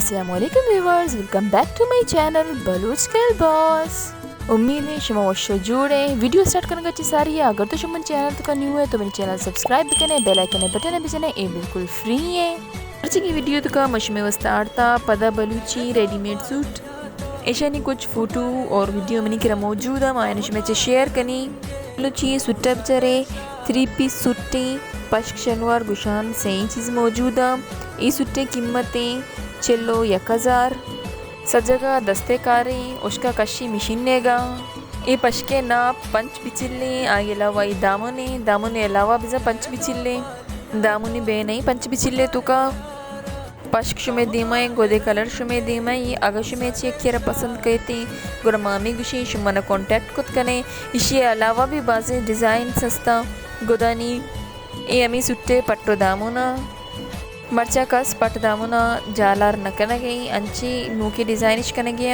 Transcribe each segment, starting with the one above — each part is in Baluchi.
السلام علیکم viewers, welcome back to my channel Baloch girl boss. امید ہے شما وش و جوڑ ہیں۔ ویڈیو سٹارٹ کرنے کا چی ساری ہے، اگر تو شما چینل تو کا نیو ہے تو میری چینل سبسکرائب بکنے، بیل آئیکن بٹن بجنے، اے بالکل فری ہے۔ مرچی کی ویڈیو تو کا مشمے واسطہ آڑتا پدا بلوچی ریڈی میڈ سوٹ۔ ایشانی کچھ فوٹو اور ویڈیو منی کرا موجود ہیں، ما شمے چے شیئر کنی۔ بلوچی سوٹا بچارے، تھری پیس سوٹیں، پشک شلوار گشان سئیں چیز موجود ہیں۔ اے سوٹیں قیمتیں چل و یک ہزار۔ سجگا دستے کاریں، اشکا کشی مشین نیگا۔ اے پشکے ناپ پنچ بچلیں، آئی علاوہ اے دامنے، دامنے علاوہ بزاں پنچ بچلیں۔ دامنی بے نہیں پنچ بچلے تو کا۔ پشک شمے دیما ایں، گودے کلر شمے دیما ایں۔ اگہ شمے چی یکے را پسند کئیت ایں، گڑا ما ہمے گوشیں شما منا کانٹیکٹ کت کنے۔ ایشی علاوہ بھی بازیں ڈیزائنز ہستاں گدانی۔ اے ہمے سوٹے پٹ و دامنا۔ مرچاں کس پٹ دامنا جالار نہ کنگ ایں، انچیں نوکیں ڈیزائن اش کنگ ایں۔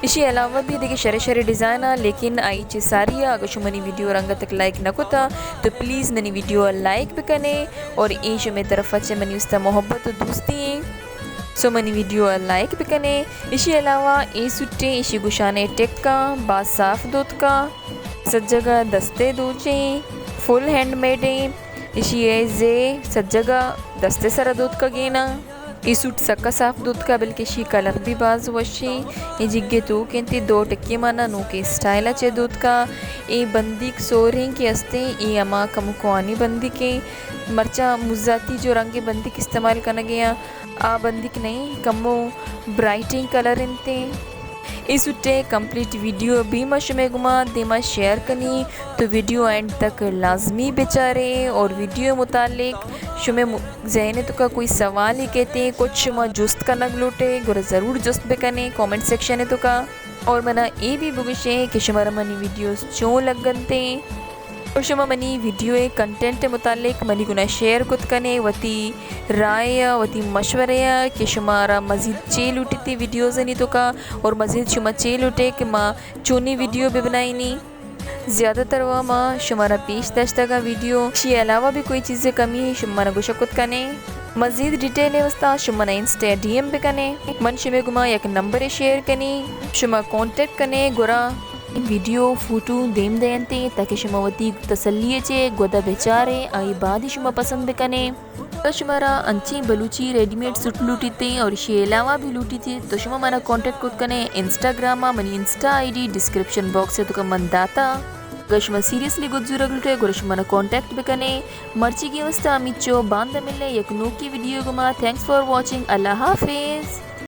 ایشی علاوہ بھی دگہ شرے شرے ڈیزائن آں، لیکن آئی چہ ساری آ اگہ شما منی ویڈیو رنگ تک لائک نہ کتا تو پلیز منی ویڈیو لائک بکنے اور اے شمے طرف چہ منی استا محبت و دوستی ایں۔ سو منی ویڈیو لائک بکنے۔ ایشی علاوہ اے سوٹیں، ایشی گشانے ٹکاں، باز صاف دوتکا، سجگا دستے دوچیں، فل ہینڈ میڈیں۔ ایشی اے زے سجگا دستے سرا دوتکگینا۔ اے سوٹ سکا صاف دوتکا، بلکہ ایشی کلر بھی باز وشیں۔ اے جگے توک انت، دو ٹکی مانا نوکیں اسٹائل چے دوتکا۔ اے بندیک سوریں کہ استیں، اے ہما کمکوانی بندیکیں۔ مرچاں مزاتی جو رنگ بندیک استعمال کنگے آں، آ بندیک نہیں، کمو برائٹیں کلر انتیں۔ اے سوٹے کمپلیٹ ویڈیو بھی ما شمے گما دیما شیئر کنی، تو ویڈیو اینڈ تک لازمی بچارے اور ویڈیو متعلق شمے م-، ذہن تو کا کوئی سوال ہی کہتے ہیں، کچھ شما جست کنگ لوٹے، گڑا ضرور جست بکنے کمنٹ سیکشن تو کا۔ اور منا اے بھی بگوشے کہ شمارا منی ویڈیوز چون لگنتے۔ اور شما منی ویڈیو ءِ کنٹینٹ ءِ متعلق منی گنا شیئر کت کنے، وتی رائے ءَ، وتی مشورے ءَ کہ شمارا مزید چے لوٹیتی ویڈیوزانی توکا اور مزید شما چے لوٹے کہ ما چونی ویڈیو بہ بنائینی۔ زیادہ تر وا ما شمارا پیش داشتگا ویڈیو۔ اشی علاوہ بھی کوئی چیزے کمی ہے، شما منا گوشہ کت کنے۔ مزید ڈیٹیل ءِ واسطہ شما منا انسٹا ڈی ایم بکنے۔ من شمے گما یک نمبرے شیئر کنی، شما کانٹیکٹ کنے، گڑا ویڈیو، فوٹو دیم دینتے تاکہ شما وتی تسلی ءَ چے گودا بچارے، آئی بعد ہی شما پسند بکنے۔ اگر شمارا انچیں بلوچی ریڈی میڈ سوٹ لوٹیتے اور اشی علاوہ بھی لوٹیتے تو شما منا کانٹیکٹ کت کنے انسٹاگرام ءَ، منی insta I D description box ءِ توکا من داتا۔ اگر شما سیریسلی گد زورگ لوٹے گڑا شما منا کانٹیکٹ بکنے۔ مرچیگی واسطہ ہمیچو، باندا ملے یک نوکی ویڈیو گما۔ تھینکس فار واچنگ، اللہ حافظ۔